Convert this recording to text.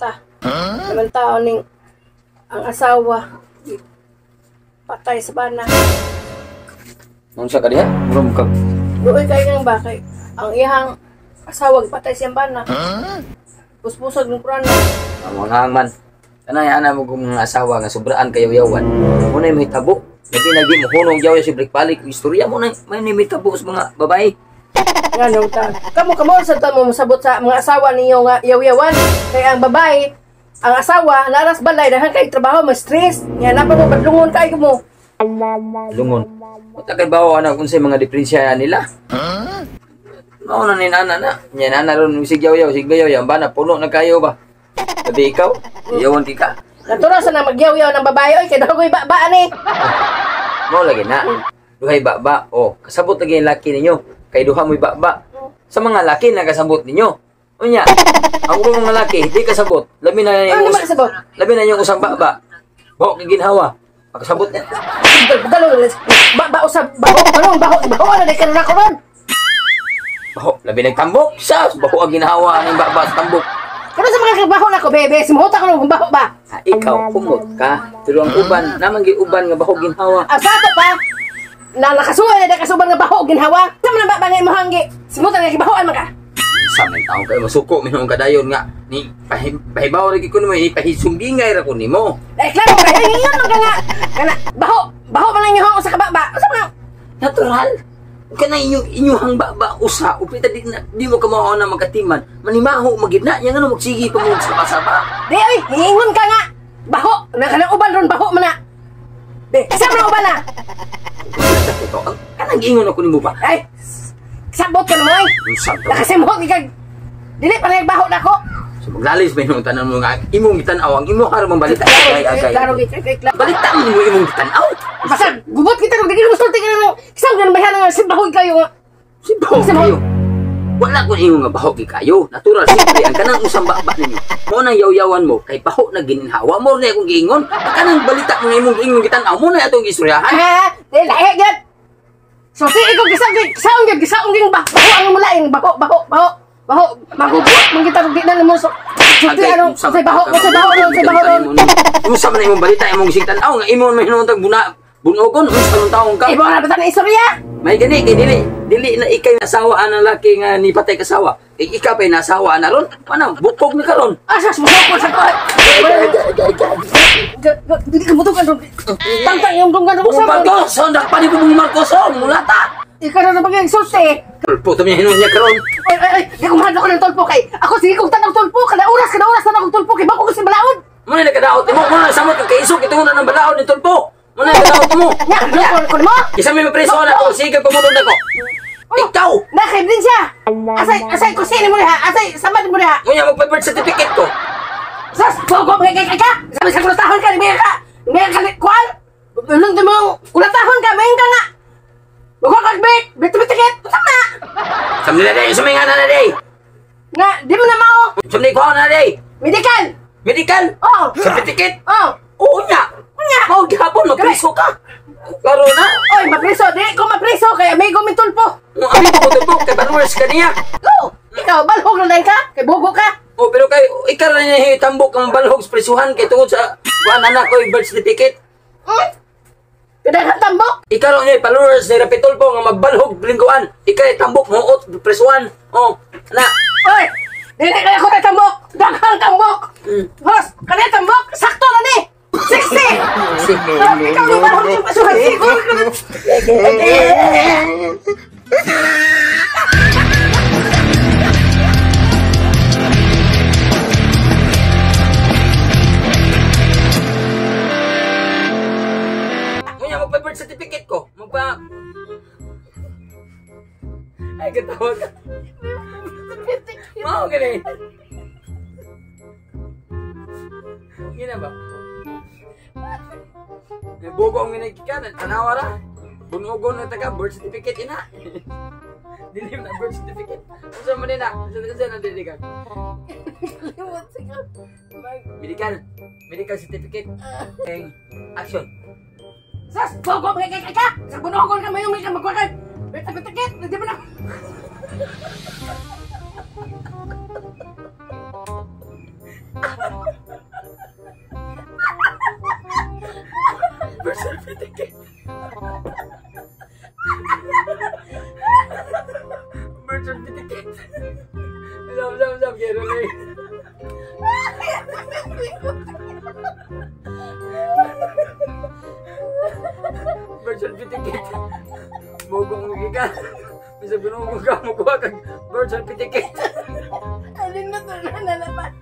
Ta. Naman tao ning ang asawa patay sa bana. Unsa ka diha? Mura mo kag Luoy kay nang bakay. Ang iyang asawa patay siyang bana. Puspusod ng prano. Ang mga man. Kanay ana mo kung mga asawa nga sobraan kayo yawan. Mo na mahitabo. Labi na di mo hunong yaw si balik-balik istorya mo na may mahitabo sa mga babae. Nga ta. Kamo kamo sa ta mo masabot sa mga asawa ninyo nga yaw-yawan. Kay ang babae, ang asawa naras balay daghan kay trabaho, mas stress. Nya napa mo badlungon kay mo. Lungon. Unta kay bawo ana kung sa mga diferensya nila. Huh? Mao na ni nana na. Nya nana ron sig yaw-yaw, sig yaw-yaw, bana puno na kayo ba. Sabi ikaw, yawan ki ka. Natural sa na magyaw-yaw ng babae oy kay dagoy ba ani. Mao lagi na. Duhay ba oh, kasabot lagi ang laki ninyo. Kay duha mo'y ba. Sa mga laki na kasabot ninyo. Unya, ang ubang mga laki di kasabot. Labi na yung labi na yung usang ba. Baho kay ginhawa. Makasabot na. Dalo ba usab baho anong baho baho na di ka na ron. Baho, labi nagtambok sa baho ang ginhawa ang ba sa tambok. Pero sa mga kabaho na ko, bebe, simuhot ako ng baho ba? Ah, ikaw, kumot ka. Pero ang uban, namang uban nga baho ginhawa. Ang sato pa, na nakasuwa na kasuban nga baho ginhawa. Sa mga ba nga imong simutan nga gibahoan man ka. Sa may taong kayo masuko, minong kadayon nga ni pahibaw ra gyud ko nimo, ni pahisumbingay ra ko nimo. Eh klaro kay ingon man ka nga. Kana baho, baho man lang imong usa ka ba. Usa man natural. Kana inyong ba usa upita di, di mo kamao na magkatiman manimaho magid na nya ngano magsigi pa mo sa pasaba. Di oy, ingon ka nga. Baho, na kanang uban ron baho man na. Di, sa man uban na. Kanang giingon ako nimo ba? Ay, sabot ka mo oy. Nakasimhot ka. Dili pa na baho nako. So maglalis ba imong tanan mo nga imong gitan-aw ang imong haramang balita agay agay. Balita mo imong gitan-aw. Basta gubot kita kung di mo sulti ka nang isang ganun bayan nga simbaho kayo nga. Simbaho kayo. Wala ko ingon nga baho kayo. Natural siyempre ang kanang usang ba ninyo. Mo nang yaw-yawan mo kay baho na gininhawa mo na akong giingon. Ang kanang balita mo nga imong giingon gitan-aw mo na atong gistoryahan. Ha, di lahi gyud. Sulti ko gisaong gyud gisaong gyud baho ang mulain baho baho baho. Baho magugot man kita kung di na mo sulti ano sa baho sa baho sa baho ron. Unsa man imong balita imong gitan-aw nga imong mahinuon tag buna bunogon unsa man taong ka. Imo na bata na istorya. May gani kay dili dili na ikay asawa ang laki nga ni patay kasawa. Kay ikaw pay nasawa na ron. Ano bukog ni karon. Asas mo ko sa ko. Dili ka mutukan ron. Tangtang yung dunggan ko sa. Marcos, sondak pa ni ko Marcos mulata. Ikaw na bagay sulti. Tulpo to niya hinuon niya karon. Ay ay ay, di ko mahadlok ng tulpo kay. Ako sige kong tanong tulpo kada oras na akong tulpo kay bako ko si balaod. Mo na nakadaot mo, mo na samot kag kaisog ito na ng balaod ni tulpo. Mo na nakadaot mo. Nya, ko mo. Isa may mapreso na ako, sige pamunod ako. Ikaw. Nakay din siya. Asay asay ko sino mo diha, asay samad mo diha. Unya magpa-birth certificate ko. Sas, bogo mga kay ka. Sabi sa kulatahon ka, may ka. May ka kuan. Ulong mo kulatahon ka, may ka nga. Buka kag birth certificate. Sama. Samli na day, sumay nga na day. Nga, di mo na mao. Samli ko na day. Medical. Medical? Oo. Certificate? Oo. Oo nya. Unya. Mao gihapon magpriso ka. Klaro na. Oy, mapriso di ko mapriso kay amigo min tulpo. Mo amigo ko tulpo kay followers ka niya. Oo. Ikaw balhog na ka, kay bugo ka. Oh, pero kay ikaw ra niya tambok ang balhog sa prisuhan kay tungod sa kuan anak ko birth certificate. Kadaghang tambok. Ikaw ra niya followers ni Rapi Tulfo nga magbalhog lingguan. Ikaw tambok muot prisuhan. Oh, na. Oy, dili kay ako tambok. Daghang tambok. Host, kani tambok sakto na ni. 60. Ikaw ni balhog sa prisuhan siguro. Munya magpa-birth certificate ko. Magpa ay katawa ka. Mao gani. Ngina ba? Bugo ang ginagkikan, tanawa ra. Bunugon na taga birth certificate ina. Dili na birth certificate. Unsa man na? Unsa na dili ka? Limot siya. Medical, medical certificate. Action. Sas, bugo mga kay ka. Sa bunugon ka mayo may ka magkuhan. Birth certificate, di ba na? Sam sam sam kay Rene. Birth certificate. Mugong mo ka. Bisag ginoo ka mo kuha kag birth certificate. Alin na to na nalaban.